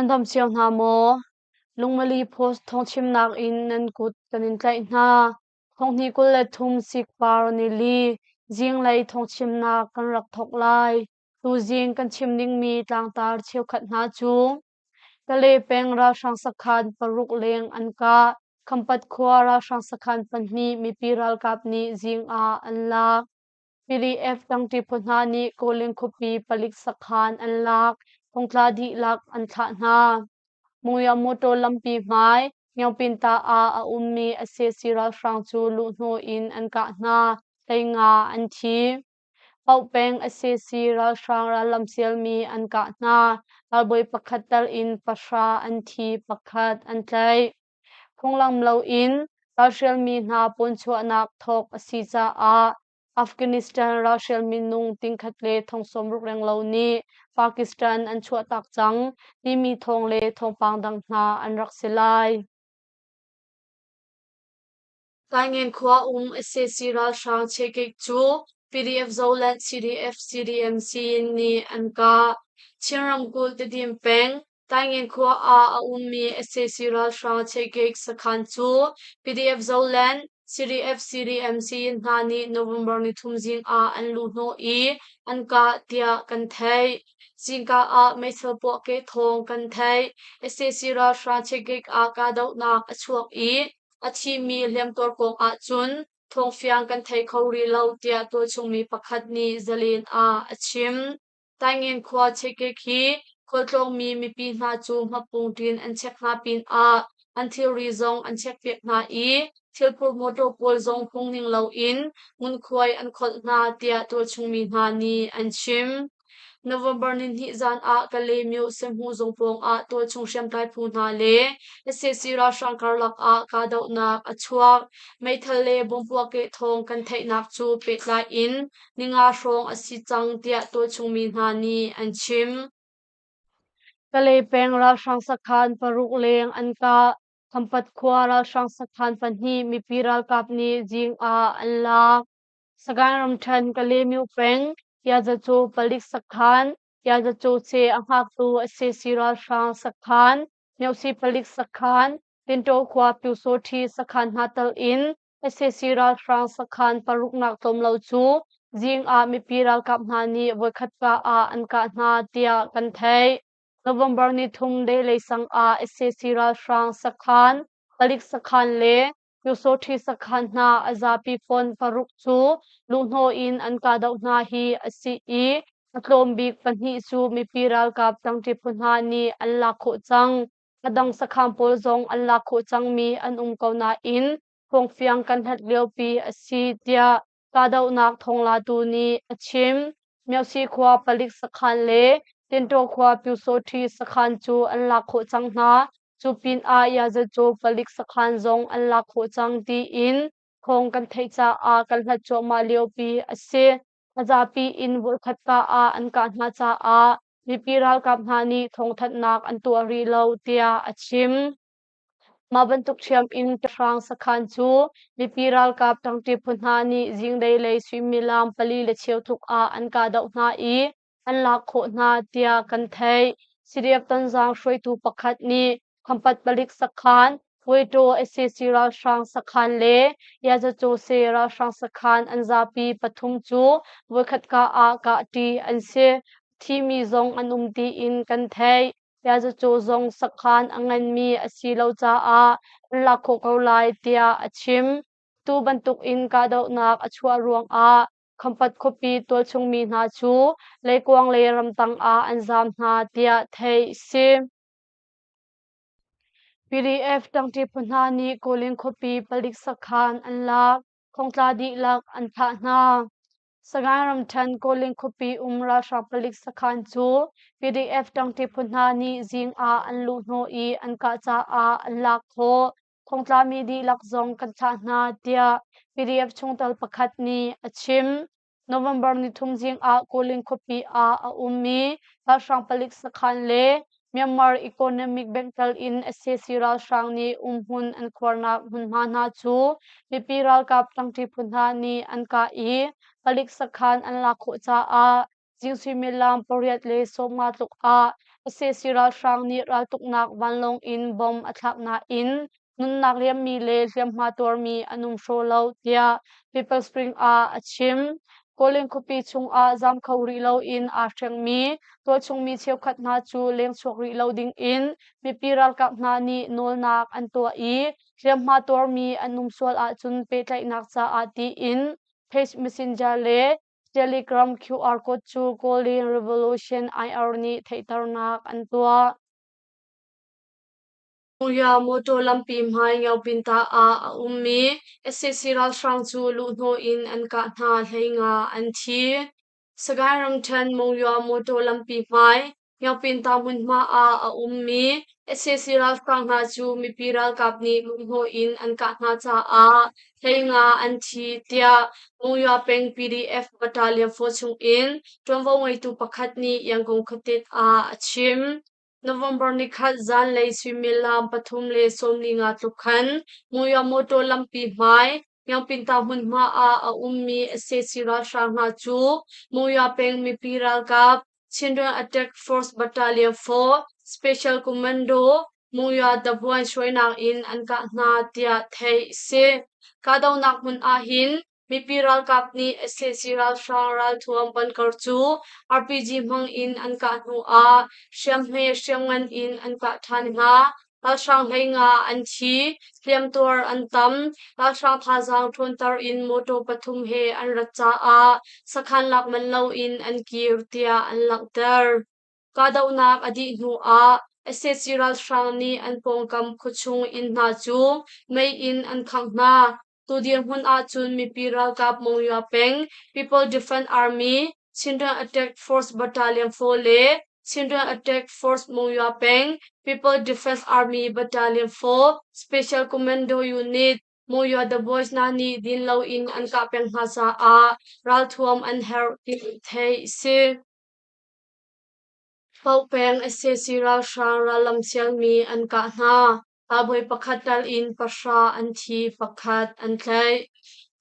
Nan dam cio hna maw? Lungmali Post thawngchimnak in nan kut kan in tlaih hna. Thonghnih 23 sikpar nili zinglei thawngchimnak kan rak thawk lai. Tuzing kan chim dingmi tlangtar cheukhat hna cu Kale peng ralhrang sakhan paruk leng an kah. Khampat khua ralhrang sakhan pahnih mipi ralkap nih zing ah an lak. PDF tangṭi phu hna nih Kawlin khuapi palik sakhan an lak. Thongtla dihlak an thlah hna. Mungya motor lampi hmai Nyaungpinta ah a ummi sac ralhrang cu luhhnawh in an kah hna. 15 an thi. Paoh peng sac ralhrang rallam sialmi an kah hna. Ralbawi pakhat tal in pahra an thi, pakhat an tlaih. Phunglam loin ralhrialmi hna pawnchuahnak thawk a si caah Afghanistan ralhrial minung tingkhat le thong sawmruk renglo nih Pakistan an chuahtak cang timi thawng le thawngpang dang hna an rak si lai. Taingen khua um sac ralhrang chekik cu PDF Zoland CDF CDMC nih an kah. Chin ramkulh Tedim peng Taingen khua ah a ummi sac ralhrang chekik sakhan cu PDF Zoland CDF CDMC hna nih November nithum zing ah an luhhnawh i an kah tiah kan theih. Zingka ah meithal puahkeh thawng kan theih. Sac ralhrang chekik ah kahdohnak a chuak i A thimi hliamtuar kong ahcun thawngfiang kan thei kho rih lo tiah tualchungmi pakhat nih Zalen ah a chim. Taingen khua chekik hi khualtlawngmi mipi hna cu hmapung ṭin an chek hna pinah an thilri zong an chekpiak hna i thilphur motor pawl zong phungning loin ngunkhuai an kholh hna tiah tualchungmi hna nih an chim. November nihnih zan ah Kalaymyo Sehmu zung pawng ah tualchung hriamtlai phu hna le sac ralhrang karlak ah kahdohnak a chuak. Meithal le bomb puahkeh thawng kan theihnak cu pehtlai in ninga hrawng a si cang tiah tualchung mi hna nih an chim. Kalay peng ralhrang sakhan paruk leng an kah. Khampat khua ralhrang sakhan pahnih mipi ralkap nih zing ah an lak. Sagaing ramṭhen Kalaymyo peng Yazacu palik sakhan, Yazacu ce a hngaktu sac ralhrang sakhan, Myosi palik sakhan, Tintaw khua Pyusawṭhi sakhan hna tal in sac ralhrang sakhan paruknak tlawm lo cu zing ah mipi ralkap hna nih voikhat ka ah an kah hna tiah kan theih. November nithum deilei sang ah sac ralhrang sakhan, palik sakhan le Pyusawṭhi sakhan hna a zapi fawn paruk cu luhhnawh in an kahdoh hna hi a si i a tlawm bik pahnih cu mipi ralkap ṭangṭi phu hna nih an lak khawh cang. A dang sakhan pawl zong an lak khawh cangmi an um ko nain thawngfiang kan hlat liopi a si tiah kahdohnak thawnglatu nih a chim. Myosi khua palik sakhan le Tintaw khua Pyusawṭhi sakhan cu an lak khawh cang hna. Cu pinah Yazacu palik sakhan zong an lak khawh cang tiin thawng kan theih caah kan hlat cuahmah liopi a si. A zapi in voikhat ka ah an kah hna caah mipi ralkap hna nih thawngthanhnak an tuah rih lo tiah a chim. Mah bantuk ṭhiam in hrang sakhan cu mipi ralkap ṭangṭi phu hna nih zinglei lei suimilam pali le cheu tluk ah an kahdoh hna i an lak khawh hna tiah kan theih. CDF Tonzang hruaitu pakhat nih Khampat palik sakhan, Huaitaw sac ralhrang sakhan le Yazacose ralhrang sakhan an zapi pathum cu voikhat ka ah kahṭi an si. Thimi zong an um tiin kan theih. Yazaco zong sakhan a nganmi a si lo caah an lak khawh ko lai tiah a chim. Tu bantukin kahdohnak a chuah ruangah Khampat khuapi tualchung mi hna cu leikuang le ramtang ah an zaam hna tiah theih a si. PDF ṭangṭi phu hna nih Kawlin khuapi palik sakhan an lak, thongtla dihlak an thah hna. Sagaing ramṭhen Kawlin khuapi um ralhrang palik sakhan cu PDF ṭangṭi phu hna nih zing ah an luhhnawh i an kah caah an lak khawh. Thongtlami dihlak zong kan thlah hna tiah PDF chungtel pakhat nih a chim. November nithum zing ah Kawlin khuapi ah a ummi ralhrang palik sakhan le Myanmar Economic Bank tal in sac ralhrang nih umhmun an khuarnak hmunhma hna cu mipi ralkap ṭangṭi phu hna nih an kah i palik sakhan an lak khawh caah zing suimilam 8:50 tluk ah sac ralhrang nih raltuknak vanlawng in bomb a thlak nain nunnak liammi le hliamhma tuarmi an um hraw lo tiah People Spring ah a chim. Kawlin khuapi chungah zaam kho rih loin aa hrengmi tualchung mi cheukhat hna cu lengchuak rih lo dingin mipi ralkap hna nih nawlnak an tuah i hliamhma tuarmi an um sual ahcun pehtlaihnak caah tiin Page Messenger le Telegram QR code cu Kawlin Revolution IR nih theihternak an tuah. Muya mawṭaw lampi hmai Ngopinta ah a ummi sac ralhrang cu luhhnawh in an kah hna 15 an thi. Sagaing ramṭhen Monywa mawṭaw lampi hmai Ngopinta hmunhma ah a ummi sac ralhrang hna cu mipi ralkap nih luhhnawh in an kah hna caah 15 an thi tiah Monywa peng PDF Battalion 4 chungin ṭuanvo ngeitu pakhat nih Yangon khuatit ah a chim. November nikhat zanlei suimilam 3:45 tluk khan Muya motor lampi hmai Yangpinta hmunhma ah a ummi sac ralhrang hna cu Muya peng mipi ralkap Chindwin Attack Force Battalion 4 Special Commando Muya Tabuan hruainak in an kah hna tiah theih a si. Kahdohnak hmun ahhin Mipi ralkap nih sac ralhrang ralthuam bunker cu RPG hmang in an kah hnu ah hriamhme hriamngan in an kah ṭhan hna. Ralhrang 15 an thi, hliamtuar an tam. Ralhrang thazaang ṭhawnter in mawṭaw pathum he an rat caah sakhan lak manh loin an kir tiah an langhter. Kahdohnak a dih hnu ah sac ralhrang nih an pawngkam khuachung inn hna cu mei in an khangh hna. Tu dirhmun ahcun mipi ralkap Monywa peng People Defense Army, Chindwin Attack Force Battalion 4 le Chindwin Attack Force Monywa peng People Defense Army Battalion 4 Special Commando Unit Monywa The Boys hna nih din loin an kah peng hna caah ralthuam an herh ti theih a si. Paoh peng sac ralhrang rallam sialmi an kah hna. Ralbawi pakhat tal in pahra an thi, pakhat an tlaih.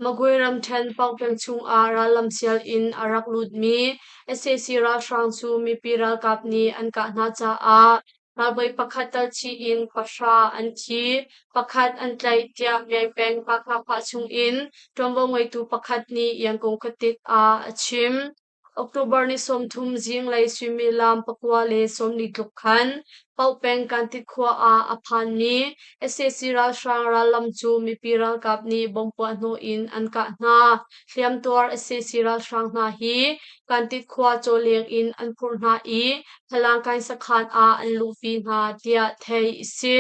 Magwe ramṭhen Paoh peng chungah rallam sial in a rak lutmi sac ralhrang cu mipi ralkap nih an kah hna caah ralbawi pakhat tal chih in pahra an thi, pakhat an tlaih tiah Myay peng Pakhapah chungin ṭuanvo ngeitu pakhat nih Yangon khuatit ah a chim. October ni 30 zinglei suimilam 9:40 tluk khan Paohpeng Kantit khua ah a phanmi sac ralhrang rallam cu mipi ralkap nih bomb puahhnawh in an kah hna. Hliamtuar sac ralhrang hna hi Kantit khua cawleng in an phurh hna i Phalangkain sakhan ah an luhpi hna tiah theih a si.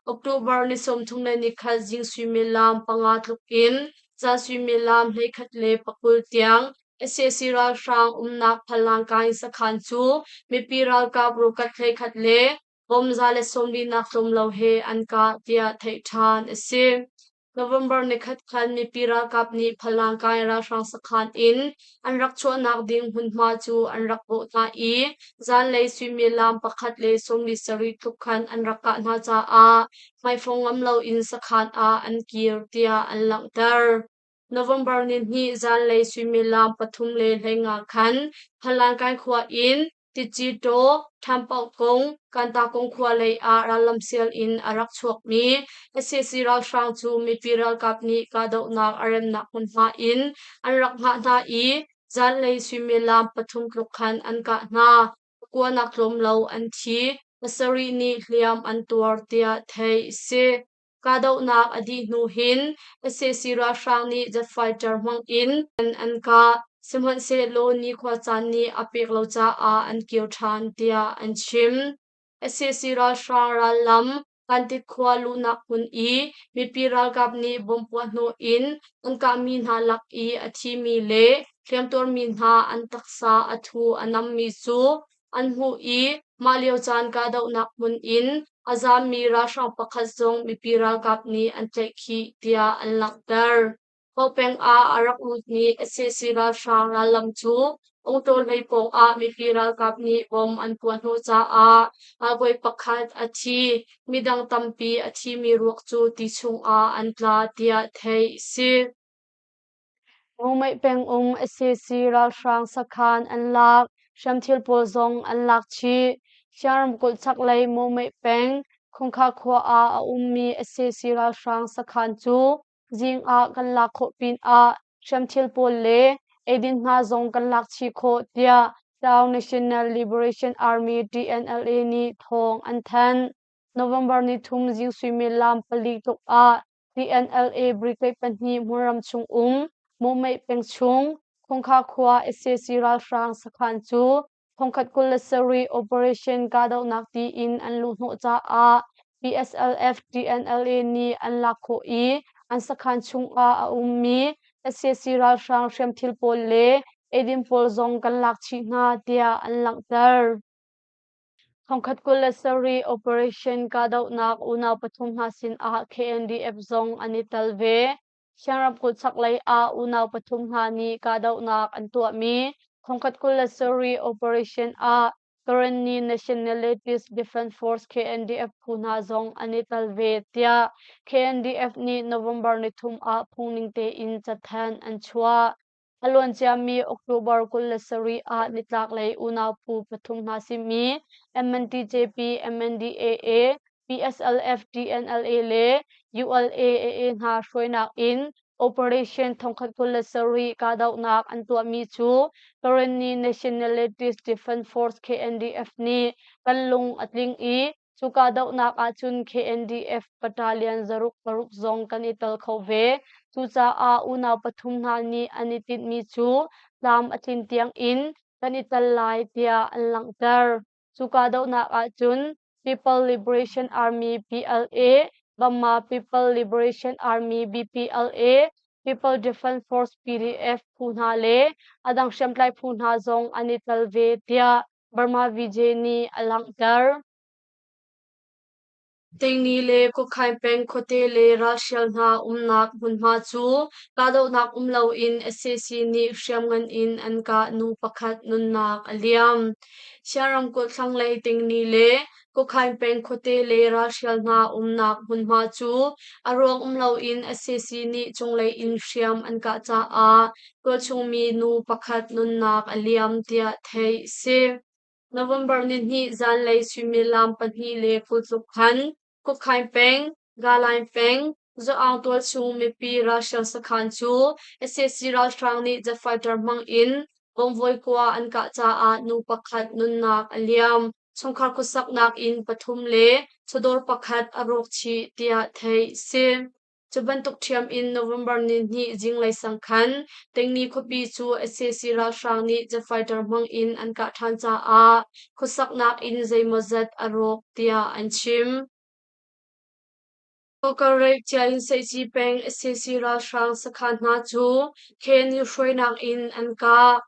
October ni 31 zing suimilam 5 tluk in zan suimilam 11:20 tiang Sac ralhrang umnak Phalangkain sakhan cu mipi ralkap rukhat 11 le bom 140 tlawm lo he an kah tiah theih ṭhan a si. November nikhat khan mipi ralkap nih Phalangkain ralhrang sakhan in an rak chuahnak ding hmunhma cu an rak bawh hna i zanlei suimilam 1:47 tluk khan an rak kah hna caah hmaifong ngam loin sakhan ah an kir tiah an langhter. November nihnih zanlei suimilam 3:50 khan Phalankai khua in Ticitaw, Ṭhampauhkung, Kantakung khua lei ah rallam sial in a rak chuakmi sac ralhrang cu mipi ralkap nih kahdohnak a remnak hmunhma in an rak hngah hna i zanlei suimilam 3 tluk khan an kah hna. Kuanak tlawm lo an thi, pasarih nih hliam an tuar tiah theih a si. Kahdohnak a dih hnu hin sac ralhrang nih jet fighter hmang in an kah. Sihmanhsehlaw nikhua caan nih a pek lo caah an kir ṭhan tiah an chim. Sac ralhrang rallam Kantit khua luhnak hmun i mipi ralkap nih bomb puahhnawh in an kahmi hna lak i a thimi le hliamtuarmi hna an taksa a thu a nammi cu an hmuh i mah lio caan kahdohnak hmun in a zaammi ralhrang pakhat zong mipi ralkap nih an tlaihkhih tiah an langhter. Paopeng ah a rak lutmi sac ralhrang rallam cu Ungtaw hlei pawng ah mipi ralkap nih bom an puahhnawh caah ralbawi pakhat a thi, midang tampi a thimi ruak cu ti chungah an tla tiah theih a si. Mumeih pengum sac ralhrang sakhan an lak, hriamthil pawl zong an lak chih. Siang ramkulh chaklei Mumeih peng Khungkha khua ah a ummi sac ralhrang sakhan cu zing ah kan lak khawh pinah hriamthil pawl le eidin hna zong kan lak chih khawh tiah Tao National Liberation Army TNLA nih thawng an thanh. November nithum zing suimilam 4 tluk ah TNLA brigade pahnih hmunram chung um Mumeih peng chung Khungkha khua sac ralhrang sakhan cu 1027 operation kahdohnak tiin an luhhnawh caah PSLF TNLA nih an lak khawh i an sakhan chungah a ummi sac ralhrang hriamthil pawl le eidin pawl zong kan lak chih hna tiah an langhter. 1027 operation kahdohnak unau pathum hna sinah KNDF zong an i tel ve. Siang ramkulh chaklei ah unau pathum hna nih kahdohnak an tuahmi 1027 operation ah Karenni Nationalities Defense Force KNDF phu hna zong an i tel ve tiah KNDF nih November nithum ah phungning tein cathanh an chuah. A luanciami October 27 ah nitlaklei unau phu pathum hna simi MNTJP, MNDAA, PSLF, TNLA le ULAAA hna hruainak in Operation 1027 kahdohnak an tuahmi cu Karenni Nationalities Defense Force KNDF nih kan lung a tling i Cu kahdohnak ahcun KNDF battalion zaruk paruk zong kan i tel kho ve. Cucaah unau pathum hna nih an i tinhmi cu tlam a tlin tiang in kan i tel lai tiah an langhter. Cu kahdohnak ahcun People Liberation Army PLA, Burma People Liberation Army BPLA, People Defense Force PDF phu hna le a dang hriamtlai phu hna zong an i tel ve tiah Burma VJ nih a langhter. Tingni le Kawkhain peng khuate le ralhrial hna umnak hmunhma cu kahdohnak um loin sac nih hriamngan in an kah nu pakhat nunnak a liam. Sian ramkulh thlanglei Tingni le Kawkhain peng khuate le ralhrial hna umnak hmunhma cu a ruang um loin sac nih cunglei in hriam an kah caah tualchung mi nu pakhat nunnak a liam tiah theih a si. November nihnih zanlei suimilam 2:20 tluk khan Kukhain peng, Galain peng, Zaung tualchung mipi ralhrang sakhan cu sac ralhrang nih jet fighter hmang in bomb kua an kah caah nu pakhat nunnak a liam. Chungkhar khuasaknak inn pathum le chawdawr pakhat a rawk chih tiah theih a si. Cu bantuk ṭhiam in November nihnih zinglei sang khan Tingni khuapi cu sac ralhrang nih jet fighter hmang in an kah ṭhan caah khuasaknak inn zeimawzat a rawk tiah an chim. Kawkarek Ciainseihci peng sac ralhrang sakhan hna cu KNU hruainak in an kah.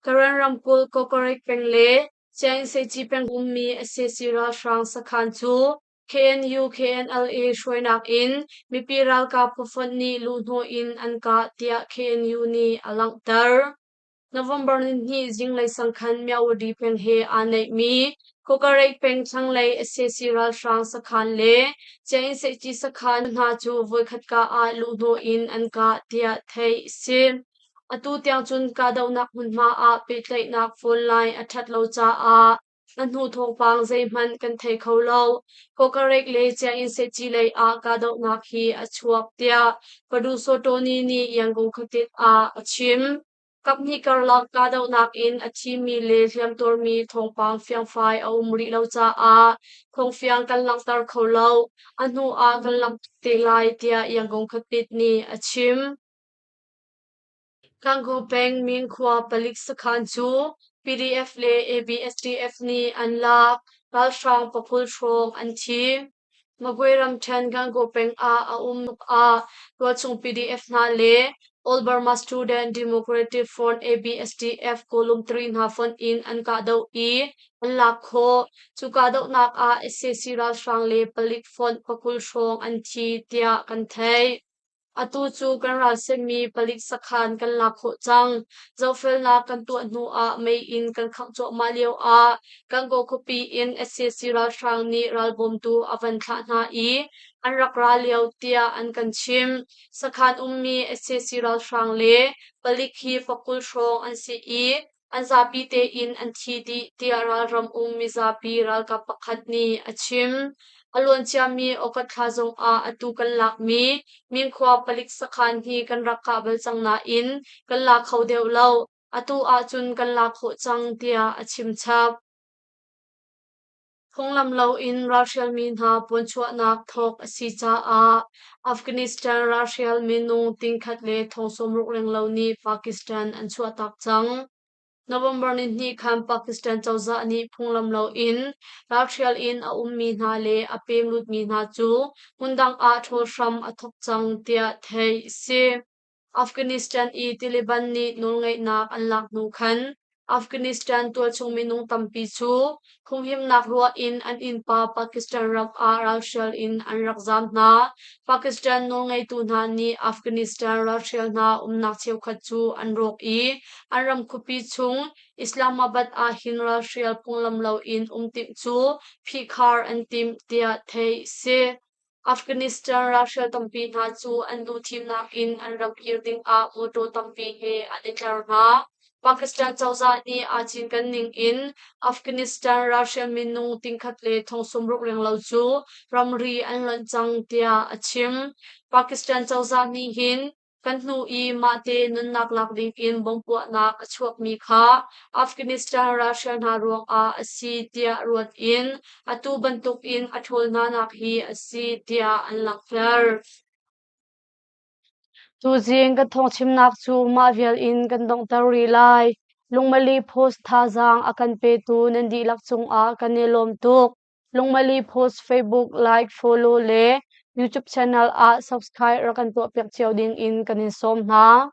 Karen ramkulh Kawkarek peng le Ciainseihci peng ummi sac ralhrang sakhan cu KNU KNLA hruainak in mipi ralkap phufonh nih luhhnawh in an kah tiah KNU nih a langhter. November nihnih zinglei sang khan Myawaddy peng he aa naihmi Kawkarek peng thlanglei sac ralhrang sakhan le Ciainseihci sakhan hna cu voikhat kah ah luhhnawh in an kah tiah theih a si. Atu tiang cun kahdohnak hmunhma ah pehtlaihnak phone line a ṭhat lo caah A hnu thawngpang zeihmanh kan thei kho lo. Kawkarek le Cianginn Sehci lei ah kahdohnak hi a chuak tiah Padu Sotoni nih Yangon khuatit ah a chim. Kaphnih karlak kahdohnak in a thimi le hliamtuarmi thawngpang fiangfai a um rih lo caah thawngfiang kan langhter kho lo. A hnu ah kan langhter te lai tiah Yangon khuatit nih a chim. Gangaw peng Mingkhua palik sakhan cu PDF le ABSDF nih an lak. Ralhrang pakul hrawng an thi. Magway ramṭhen Gangaw peng ah a um ah tualchung PDF hna le All Burma Student Democratic Front ABSDF Column 3 hna fonh in an kahdoh i an lak khawh. Cu kahdohnak ah sac ralhrang le palik fonh pakul hrawng an thi tiah kan theih. Atu cu kan ral simi palik sakhan kan lak khawh cang. Zohfelnak kan tuah hnu ah mei in kan khangh cuahmah lio ah Gangaw khuapi in sac ralhrang nih ralbawmtu a van thlah hna i an rak ra lio tiah an kan chimh. Sakhan ummi sac ralhrang le palik hi pakul hrawng an si i an zapi tein an thi dih tiah ralram um mizapi ralkap pakhat nih a chim. A luanciami August thla zongah atu kan lakmi Minkhua palik sakhan hi kan rak kah bal cang nain kan la kho deuh lo. Atu ahcun kan la khawh cang tiah a chim chap. Phunglam loin ralhrialmi hna pawnchuahnak thawk a si caah Afghanistan ralhrial minung tingkhat le thong 60 renglo nih Pakistan an chuahtak cang. November nihnih khan Pakistan cozah nih phunglam loin ralhrial in a ummi hna le a pem lutmi hna cu hmundang ah ṭhawl hram a thawk cang tiah theih a si. Afghanistan i Taliban nih nawlngeihnak an lak hnu khan Afghanistan tualchung minung tampi cu humhimnak ruah in an innpa Pakistan ram ah ralhrial in an rak zaam hna. Pakistan nawlngeitu hna nih Afghanistan ralhrial hna umnak cheukhat cu an rawk i an ram khuapi chung Islamabad ah hin ralhrial phunglam loin um timh cu phihkhar an timh tiah theih a si. Afghanistan ralhrial tampi hna cu an duhthimnak in an ram kir dingah mawtaw tampi he an i tler hna. Pakistan cozah nih aa cinken ningin Afghanistan ralhrial minung tingkhat le thong 60 renglo cu ramri an lonh cang tiah a chim. Pakistan cozah nih hin Kan hnu i mahte nunnak lak dingin bomb puahnak a chuakmi kha Afghanistan ralhrial hna ruangah a si tiah ruat in atu bantukin a ṭhawl hnanak hi a si tiah an langhter. Tuzing kan thawngchimnak cu mah vial in kan donghter rih lai. Lungmali Post thazaang a kan petu nan dihlak cungah kan i lawm tuk. Lungmali Post Facebook like, follow le YouTube channel ah subscribe rak kan tuahpiak cio ding in kan in sawm hna.